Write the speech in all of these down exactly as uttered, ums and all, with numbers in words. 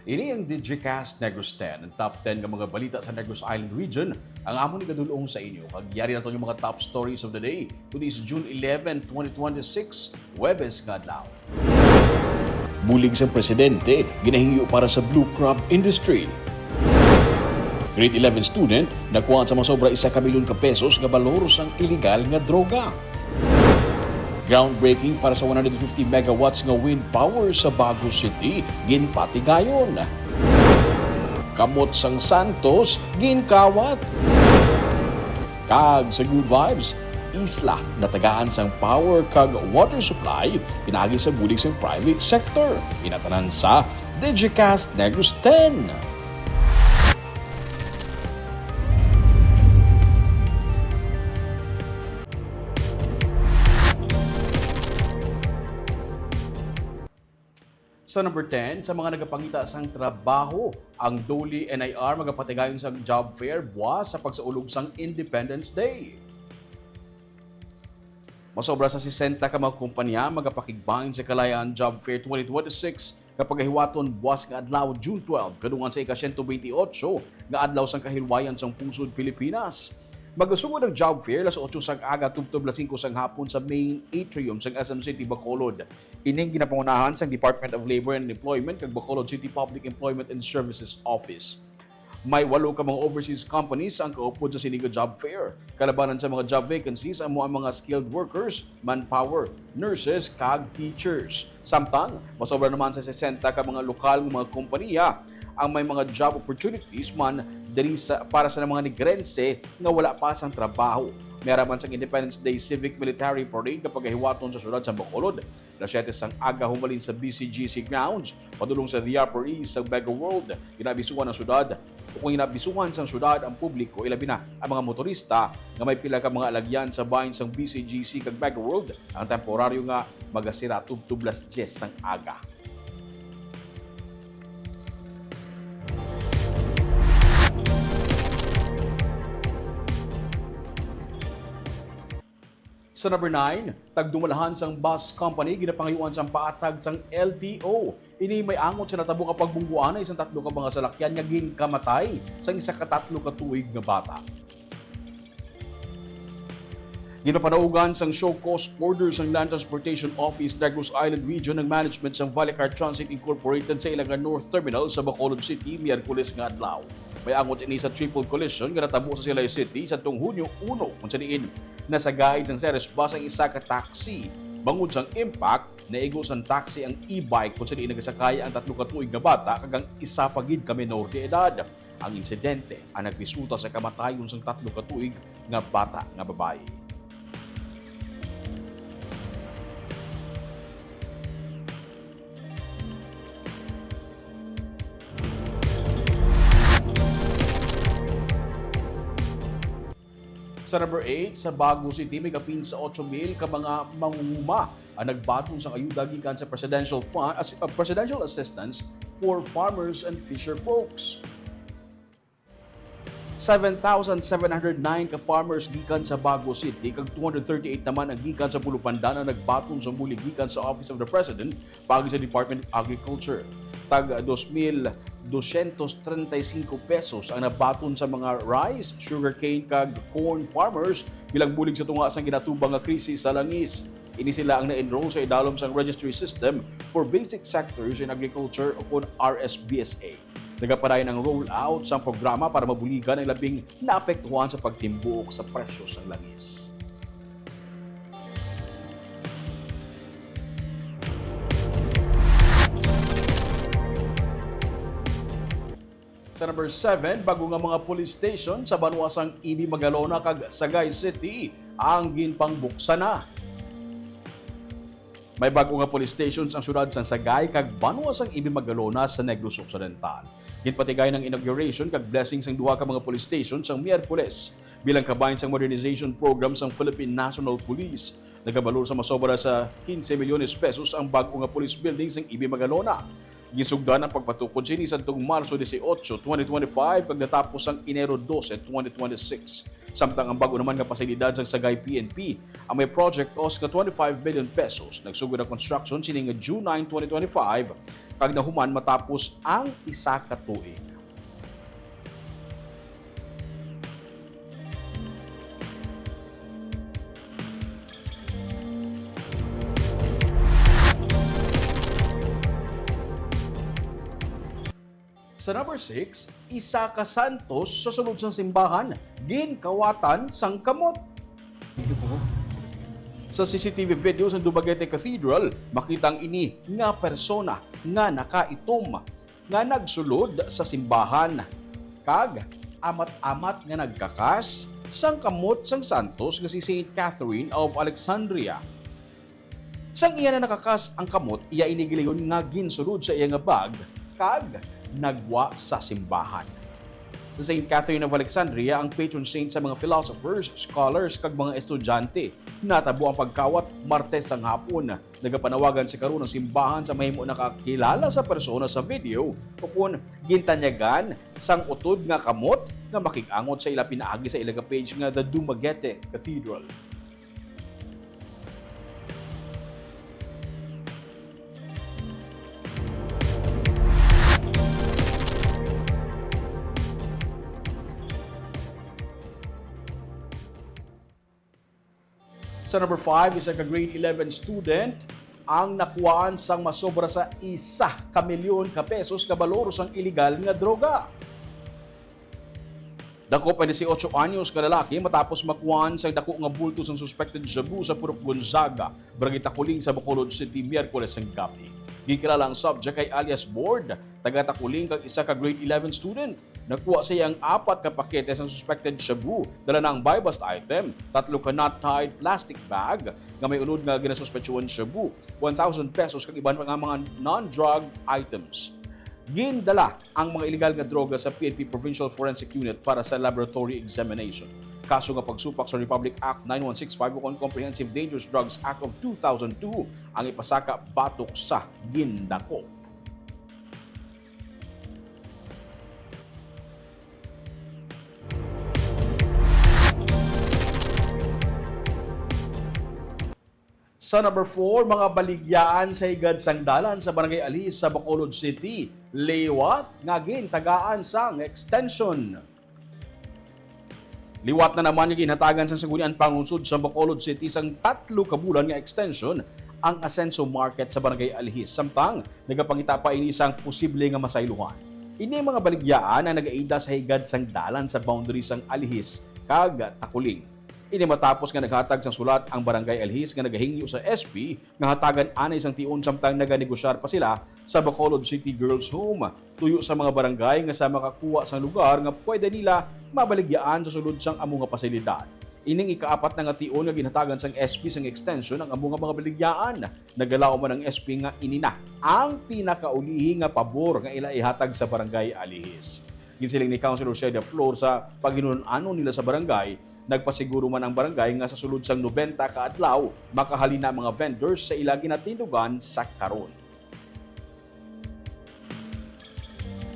Ini ang Digicast Negros ten, ang top ten nga mga balita sa Negros Island Region, ang amon igadul-ong sa inyo. Kag yari na to yung mga top stories of the day. Today is June eleven, twenty twenty-six, Huwebes nga adlaw. Bulig sang presidente, ginahingyo para sa blue crop industry. Grade eleven student nakuhaan sa masobra isa ka milyon ka pesos nga balor sang iligal nga droga. Groundbreaking para sa one hundred fifty megawatts nga wind power sa Bago City, ginpatigayon. Kamot sang Santos, ginkawat. Kag sa Good Vibes, isla natagaan sang power kag water supply pinaagi sa bulig sang private sector. Inatanan sa Digicast Negros ten. Sa number ten, sa mga nagapangita sang trabaho, ang DOLE N I R magapatigayon sang job fair buwas sa pagsaulog sang Independence Day. Masobra sa sesenta ka mga kompanya magapakigbahin sa Kalayaan Job Fair twenty twenty-six nga pagahiwaton buwas nga adlaw, June twelve, kadungan sa ika-siyento benti otso nga adlaw sang kahilwayan sang Pusod Pilipinas. Magasugod ang job fair las otso sang aga tubtob las singko sang hapon sa main atrium sang S M City Bacolod. Ining ginapangunahan sang Department of Labor and Employment kag Bacolod City Public Employment and Services Office. May walo ka mga overseas companies ang kaupod sa sini nga job fair. Kalabanan sa mga job vacancies amo ang mga skilled workers, manpower, nurses, kag teachers. Samtang, masobra naman sa sesenta ka mga lokal nga mga kompaniya ang may mga job opportunities man diri sa, para sa mga Negrense nga wala pa sang trabaho. May ara man sang Independence Day Civic Military Parade nga pagahiwaton sa siyudad sa Bacolod. Alas siyete sang aga humalin sa B C G C grounds, padulong sa The Upper East sa Mega World. Ginabisuhan ang syudad, o kung ginabisuhan sang syudad ang publiko, ilabi na ang mga motorista nga may pila ka mga alagyan sa bahin sang B C G C kag Mega World, ang temporaryo nga magasira tubtob las diyes sang aga. Sa number nine, tagdumalahan sang bus company ginapangayuan sang paatag sang L T O. Ini may angot sa natabo nga pagbungguanay sang tatlo ka mga salakyan nga ginkamatay sang isa ka tatlo ka tuig nga bata. Ginapanaugan sang show cause order sang Land Transportation Office Negros Island Region ang management sang Valicar Transit Incorporated sa ila nga North Terminal sa Bacolod City, Miyerkules nga adlaw. May angot ini sa triple collision nga natabo sa Silay City sadtong Hunyo uno, kung sa diin nasagaid sang Ceres bus ang isa ka taxi. Bangod sang impact, naigo sang taxi ang e-bike kung sa diin nagasakay ang tatlo ka tuig nga bata kag ang isa pa gid ka menor de edad. Ang insidente ang nagresulta sa kamatayon sang tatlo ka tuig nga bata nga babayi. Sa number eight, sa Bago City, may kapin sa otso mil ka mga mangunguma ang nagbaton sang ayuda gikan sa Presidential Fund, as-, uh, Presidential Assistance for Farmers and Fisher Folks. Seven thousand seven hundred nine ka farmers gikan sa Bago City kag two hundred thirty-eight naman ang gikan sa Bulupandan ang nagbaton sa muli gikan sa Office of the President paagi sa Department of Agriculture. Tag dos mil dosyentos treinta y cinco pesos ang nabaton sa mga rice, sugarcane, kag corn farmers bilang bulig sa tunga sang ginatubang nga krisis sa langis. Ini sila ang na-enroll sa idalom sang Registry System for Basic Sectors in Agriculture, o kon R S B S A. Nagapadayon ang rollout sang programa para mabuligan ang labing naapektuhan sa pagtimbuok sa presyo sang langis. Sa number seven, bag-o nga mga police station sa banwa sang Ibi Magalona kag Sagay City ang ginpangbuksan na. May bag-o nga police stations ang siyudad sang Sagay kag banwa sang Ibi Magalona sa Negros Occidental. Ginpatigayon ang inauguration kag blessing sang duha ka mga police station sang Miyerkules bilang kabahin sang modernization program sang Philippine National Police. Nagabalor sa masobra sa quince milyones pesos ang bag-o nga police building sang Ibi Magalona. Ginsugdan ang pagpatukod sini sadtong Marso dieciocho, twenty twenty-five, kag natapos sang Enero doce, twenty twenty-six. Samtang ang bag-o naman nga pasilidad sang Sagay P N P, ang may project cost nga twenty-five million pesos, nagsugod ang construction sining nga June nine, twenty twenty-five, kag nahuman matapos ang isa ka tuig. Sa number six, isa ka santos sa sulod sang simbahan ginkawatan sang kamot. Sa C C T V video sa Dumaguete Cathedral, makita ang ini nga persona nga nakaitom nga nagsulod sa simbahan kag amat-amat nga nagkakas sang kamot sang santos nga si Saint Catherine of Alexandria. Sang iya na nakakas ang kamot, iya ini gilayon nga ginsulod sa iya nga bag kag nagwa sa simbahan. Si Saint Catherine of Alexandria ang patron saint sa mga philosophers, scholars, kag mga estudyante. Natabo ang pagkawat Martes sang hapon. Nagapanawagan sa karon ang simbahan sa mahimo nakakilala sa persona sa video, o kon gintanyagan sang utod nga kamot, nga makig-angot sa ila pinaagi sa ila ka page nga The Dumaguete Cathedral. Sa number five, isa ka grade eleven student ang nakuhaan sang masobra sa isa ka milyon ka pesos ka balor sang iligal nga droga. Dakop ang dieciocho anyos nga lalaki matapos makuhaan sang dako nga bulto sang suspected shabu sa Purok Gonzaga, Barangay Taculing sa Bacolod City, Miyerkules sang gab-i. Ginkilala ang subject kay alias Board, taga Taculing, kag isa ka grade eleven student. Nakuha sa iya ang apat ka pakete sang suspected shabu. Dala na ang buy-bust item, tatlo ka knot-tied plastic bag nga may unod nga ginasuspetsuhan shabu, one thousand pesos, kag iban pa nga mga non-drug items. Gindala ang mga iligal nga droga sa P N P Provincial Forensic Unit para sa laboratory examination. Kaso nga pagsupak sa Republic Act nine one six five ukon Comprehensive Dangerous Drugs Act of two thousand two ang ipasaka batok sa gindakop. Sa number four, mga baligyaan sa higad sang dalan sa Barangay Alhis sa Bacolod City, liwat nga gintagaan sang extension. Liwat na naman nga ginhatagan sang Sangguniang Panglungsod sa Bacolod City sang tatlo ka bulan nga extension ang Asenso Market sa Barangay Alhis, samtang nagapangita pa ini sang posible nga masaylohan. Ini ang mga baligyaan ang nagaida sa higad sang dalan sa boundary sang Alhis kag Taculing. Ini matapos nga naghatag sang sulat ang Barangay Alhis nga nagahingyo sa S P nga hatagan anay sang tion, samtang naganegosyar pa sila sa Bacolod City Girls Home tuyo sa mga barangay nga sa makakuha sang lugar nga pwede nila mabaligyaan sa sulod sang amo nga pasilidad. Ining ikaapat na nga tion nga ginhatagan sang S P sang extension ang amo nga mga baligyaan. Nagalaom man ang S P nga ini na ang pinakaulihi nga pabor nga ila ihatag sa Barangay Alihis. Ginsiling ni Councilor Sheda Flor sa paghinun-anon nila sa barangay, nagpasiguro man ang barangay nga sa sulod sang nobenta ka adlaw, makahalin na ang mga vendors sa ila ginatindugan sa karon.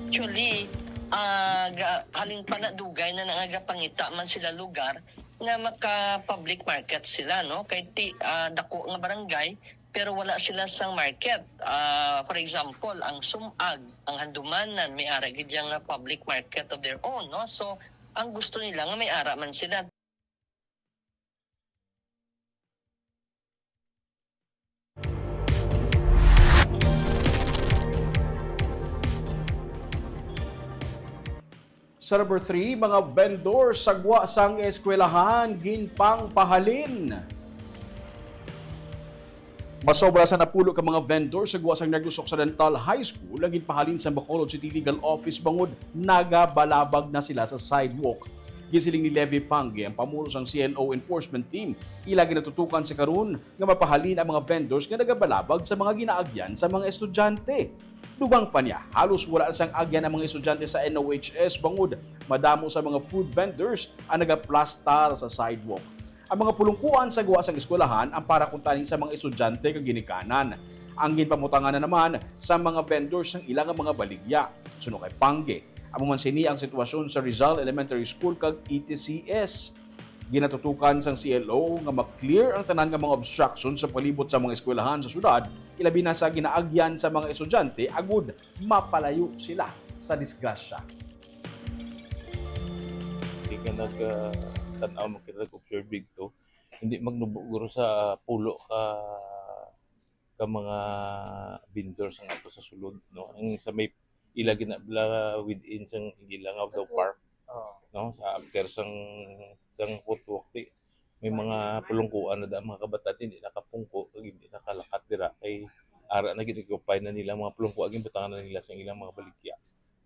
Actually, ah, ga-, halin pa na dugay na nangagapangita man sila lugar nga maka-public market sila, no? Kay ti, ah, dako nga barangay, pero wala sila sang market. Ah, for example, ang Sumag, ang Handumanan, may ara gid yang public market of their own, no? So, ang gusto nila nga may ara man sila. Sa number three, mga vendor sa gwa sang eskwelahan ginpangpahalin. Masobra sa napulo ka mga vendor sa gwa sang Negros Occidental High School ang ginpahalin sa Bacolod City Legal Office bangod nagabalabag na sila sa sidewalk. Ginsiling ni Levi Pangge, ang pamuno sang C N O Enforcement Team, ila ginatutukan sa karon nga mapahalin ang mga vendors nga nagabalabag sa mga ginaagyan sa mga estudyante. Dugang pa niya, halos wala na sang agyan ang mga estudyante sa N O H S bangod madamo sa mga food vendors ang nagaplastar sa sidewalk. Ang mga pulungkuan sa gwa sang eskwelahan ang para kuntani sa mga estudyante kag ginikanan. Ang ginpamutangan na naman sa mga vendors ang ila nga mga baligya. Suno kay Pangge, amo man sini ang sitwasyon sa Rizal Elementary School kag E T C S. Ginatutukan sang C L O nga ma-clear ang tanan nga mga obstruction sa palibot sa mga eskwelahan sa syudad, ilabi na sa ginaagyan sa mga estudyante agud mapalayo sila sa disgrasya. Hindi ka nag, ah, tan-aw, makita, nag-observe dito. Hindi magnubo guro sa pulo ka, ka mga vendors ang ato sa sulod, no? Ang sa may ila ginabla within sang ila nga daw park, Oo. no? Sa after sang, sang food walk, di, may mga pulungkuan na da ang mga kabataan, hindi nakapungko, kag hindi nakalakat dira. Kay ara na gid, occupy na nila mga pulungkuan, ginbutangan na nila sa ilang mga baligya.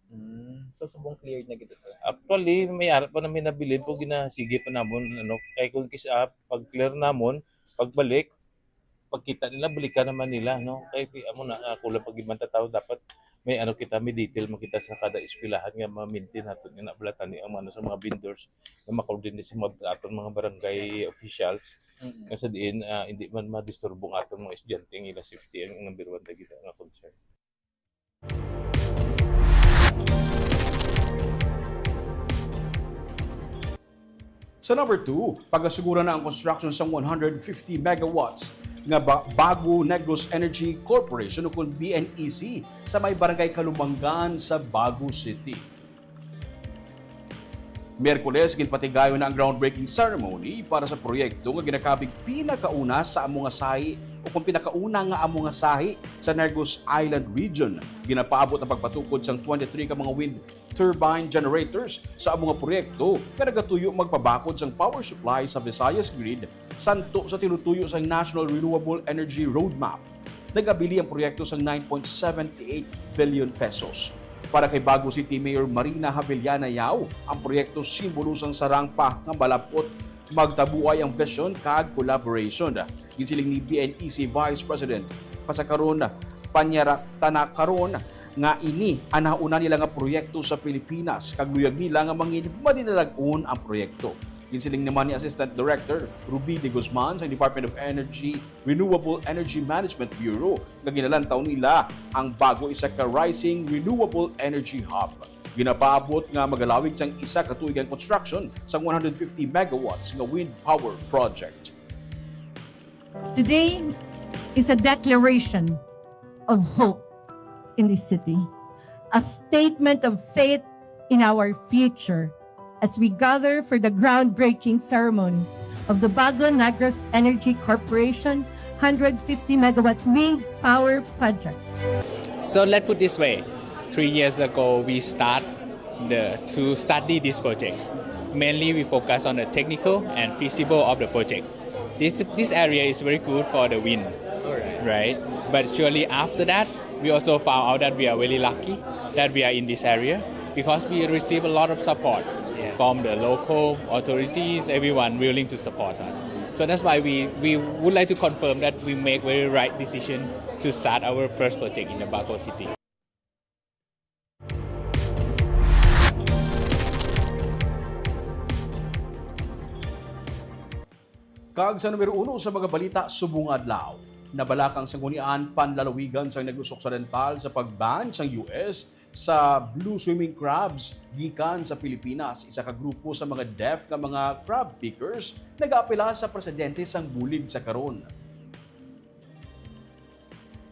Mm. So, subong cleared na gito, sir. Actually, may ara pa namin nabilin po, ginasige pa namon, ano, kay kung kisa pag-clear namon, pagbalik, pagkita nila, balikan naman nila, no? Kay ti amo na, ah, kulang pag ibang tao, dapat may ano kita, may detail makita sa kada eskwelahan nga ma-maintain nato nga nabalatan ni ang ano sa mga vendors nga ma-coordinate sa mga aton mga barangay officials Mm. nga sa diin, ah, hindi man madisturbo ang aton mga estudyante, ang ila safety ang number one na gid nga concern. Sa number two, pagasigura na ang construction sang one hundred fifty megawatts nga ba- Bago Negros Energy Corporation o kun B N E C sa may Barangay Kalumangan sa Bago City. Miyerkules, ginpatigayon na ang groundbreaking ceremony para sa proyekto nga ginakabig pinakauna sa amo nga sahi o kung pinakauna nga amo nga sahi sa Negros Island Region. Ginapaabot ang pagpatukod sang twenty-three ka mga wind turbine generators sa amo nga proyekto nga nagatuyo magpabakod sang power supply sa Visayas Grid santo sa tinutuyo sang National Renewable Energy Roadmap. Nagabili ang proyekto sang nine point seven eight billion pesos. Para kay Bago City Mayor Marina Havellana Yao, ang proyekto simbolo sang sarang pa nga malap-ot, magtabuay ang vision kag collaboration. Ginsiling ni B N E C Vice President Pasakaron Panyara Tanakaron nga ini ang nauna nila nga proyekto sa Pilipinas kag luyag nila nga mangin madinalag-on ang proyekto. Ginsiling naman ni Assistant Director Ruby De Guzman sa Department of Energy Renewable Energy Management Bureau nga ginalantaw nila ang Bago isa ka rising renewable energy hub. Ginapaabot nga magalawig sang isa ka tuig ang construction sang one hundred fifty megawatts nga wind power project. Today is a declaration of hope in this city, a statement of faith in our future as we gather for the groundbreaking ceremony of the Bago Negros Energy Corporation one hundred fifty megawatts wind power project. So let's put this way. Three years ago, we start the, to study these projects. Mainly, we focus on the technical and feasible of the project. This, this area is very good for the wind, right? But surely after that, we also found out that we are really lucky that we are in this area because we receive a lot of support from the local authorities, everyone willing to support us. So that's why we, we would like to confirm that we make very right decision to start our first project in the Bago City. Kag sa numero uno sa mga balita subong adlaw, nabalakang sanggunian panlalawigan sang Negros Occidental sa pag-ban sang U S sa blue swimming crabs gikan sa Pilipinas. Isa ka grupo sa mga deaf nga mga crab pickers nagaapela sa presidente sang bulig sa karon.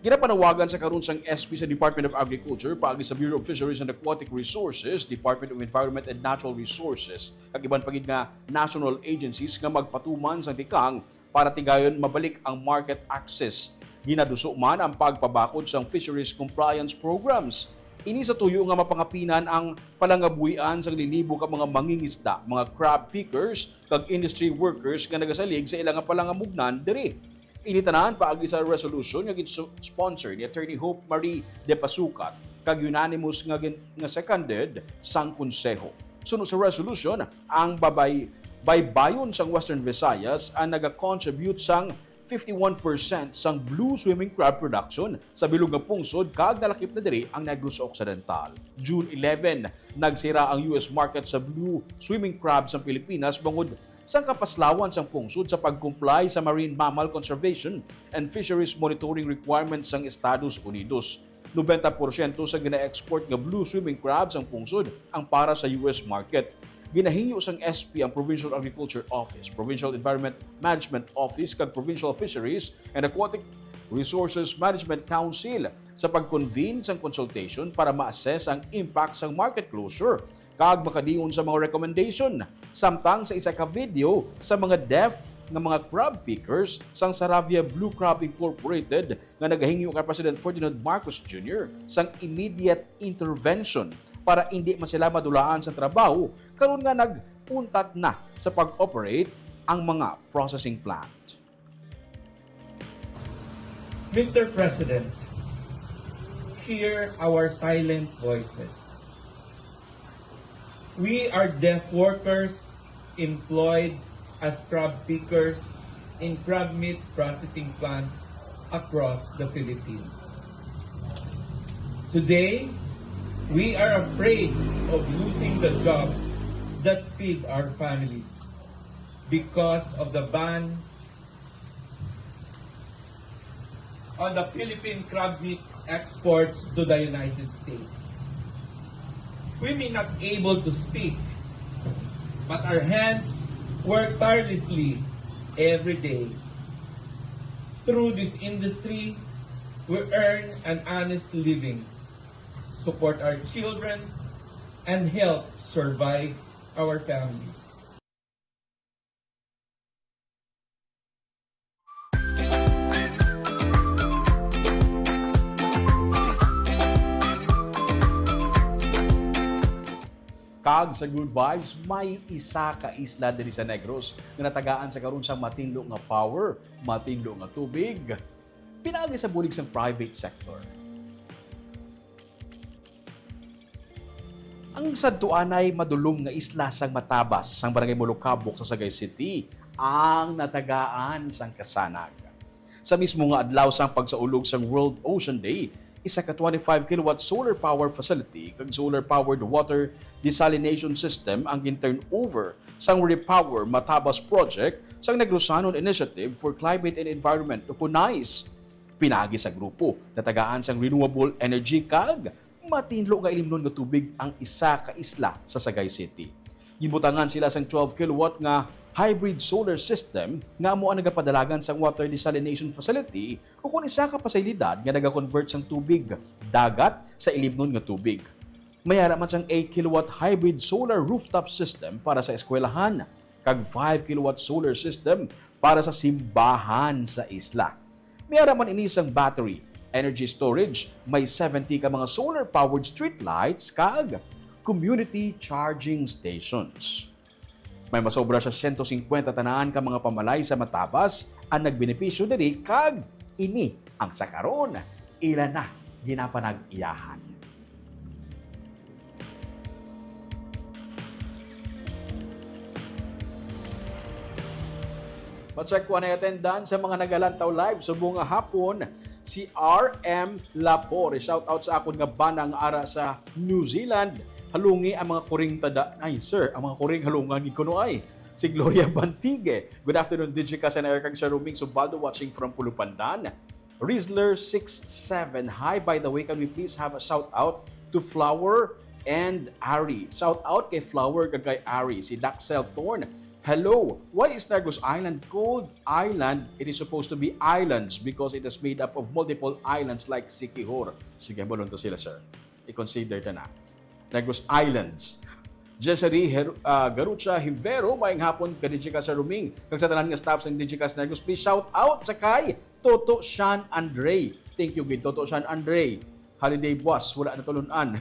Ginapanawagan sa karon sang S P sa Department of Agriculture paagi sa Bureau of Fisheries and Aquatic Resources, Department of Environment and Natural Resources, kag iban pa gid nga national agencies nga magpatuman sang tikang para tigayon mabalik ang market access. Ginaduso man ang pagpabakod sang fisheries compliance programs. Ini sa tuyo nga mapangapinan ang palangabuhian sang linibo ka mga mangingisda, mga crab pickers, kag industry workers nga nagasalig sa ila nga palangamugnan diri. Ini tanan paagi sa resolution nga gin-sponsor ni Attorney Hope Marie De Pasukat kag unanimous nga gin-, nga seconded sang Konseho. Suno sa resolution, ang babay baybayon sang Western Visayas ang naga-contribute sang fifty-one percent sang blue swimming crab production sa bilog nga pungsod kag nalakip na diri ang Negros Occidental. June eleven, nagsira ang U S market sa blue swimming crab sa Pilipinas bangod sang kapaslawan sang pungsod sa pag-comply sa Marine Mammal Conservation and Fisheries Monitoring Requirements sang Estados Unidos. Nobenta porsyento sa gina-export nga blue swimming crab sang pungsod ang para sa U S market. ginahingyo sang S P ang Provincial Agriculture Office, Provincial Environment Management Office, kag Provincial Fisheries and Aquatic Resources Management Council sa pag-convene sang consultation para ma-assess ang impact sang market closure kag makadayon sa mga recommendation. Samtang sa isa ka video sa mga deaf nga mga crab pickers sang Saravia Blue Crab Incorporated nga nagahingyo kay President Ferdinand Marcos Junior sang immediate intervention para indi man sila madulaan sa trabaho karon nga nag-untat na sa pag-operate ang mga processing plant. Mister President, hear our silent voices. We are deaf workers employed as crab pickers in crab meat processing plants across the Philippines. Today, we are afraid of losing the jobs that feed our families because of the ban on the Philippine crab meat exports to the United States. We may not able to speak, but our hands work tirelessly every day. Through this industry, we earn an honest living, support our children, and help survive our families. Kag sa Good Vibes, may isa ka isla diri sa Negros nga natagaan sa karon sang matinlo nga power, matinlo nga tubig, pinaagi sa bulig sang private sector. Ang sadtuanay madulom nga isla sang Matabas, sang Barangay Molocabok sa Sagay City, ang natagaan sang kasanag. Sa mismo nga adlaw sang pagsaulog sang World Ocean Day, isa ka twenty-five kilowatt solar power facility kag solar-powered water desalination system ang gin-turn over sang Repower Matabas Project sang Negrosanon Initiative for Climate and Environment, ukon NICE. Pinaagi sa grupo, natagaan sang renewable energy kag matinlo nga ilimnon nga tubig ang isa ka isla sa Sagay City. Ginbutangan sila sang twelve kilowatt nga hybrid solar system nga amo ang nagapadalagan sang water desalination facility, ukon isa ka pasilidad nga nagakonvert sang tubig dagat sa ilimnon nga tubig. May ara man sang eight kilowatt hybrid solar rooftop system para sa eskwelahan, kag five kilowatt solar system para sa simbahan sa isla. May ara man ini sang battery energy storage, may seventy ka mga solar-powered streetlights, kag community charging stations. May masobra sa siyento singkwenta tanan ka mga pamalay sa Matabas ang nagbenepisyo diri, kag ini ang sa karon ila na ginapanag-iyahan. Ma-check ko anay attendance sa mga nagalantaw live subong nga hapon, si R M Lapore. Shout out sa akon nga bana nga ara sa New Zealand. Halungi ang mga kuring tada-, ay, sir, ang mga kuring halungan gid kuno ay. Si Gloria Bantigue. Good afternoon, Digicast and Eric, kag Sir Roming Subaldo, watching from Pulupandan. Rizzler six seven. Hi, by the way, can we please have a shout out to Flower and Ari? Shout out kay Flower kag kay Ari, si Daxel Thorne. Hello, why is Negros Island called island? It is supposed to be islands because it is made up of multiple islands like Siquijor. Sige, balon to sila, sir. I-consider ta na. Negros Islands. Jessary Her-, ah, Garucha Hivero, maayong hapon ka Digicast Sir Roming, kag sa tanan nga staff sang Digicast Negros. Please shout out sa kay Toto Shan Andre. Thank you gid, Toto Shan Andre. Holiday buwas, wala na tulun-an.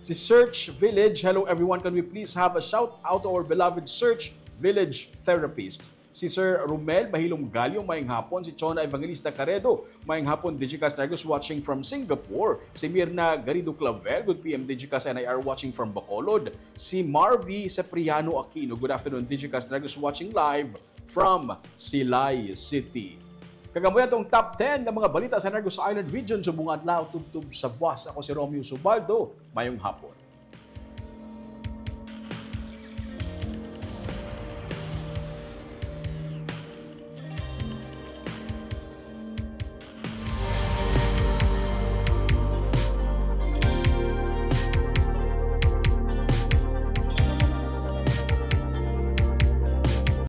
Si Search Village, hello everyone, can we please have a shout out to our beloved Search Village therapist? Si Sir Romel Bahilom Galio, maayong hapon. Si Chona Evangelista Caredo, maayong hapon, Digicast Negros, watching from Singapore. Si Mirna Garrido Clavel, good P M Digicast N I R, watching from Bacolod. Si Marvy Cipriano Aquino, good afternoon, Digicast Negros, watching live from Silay City. Kag amo atong top ten nga mga balita sa Negros Island Region subong adlaw tubtob sa buwas. Ako si Romeo Subaldo. Maayong hapon.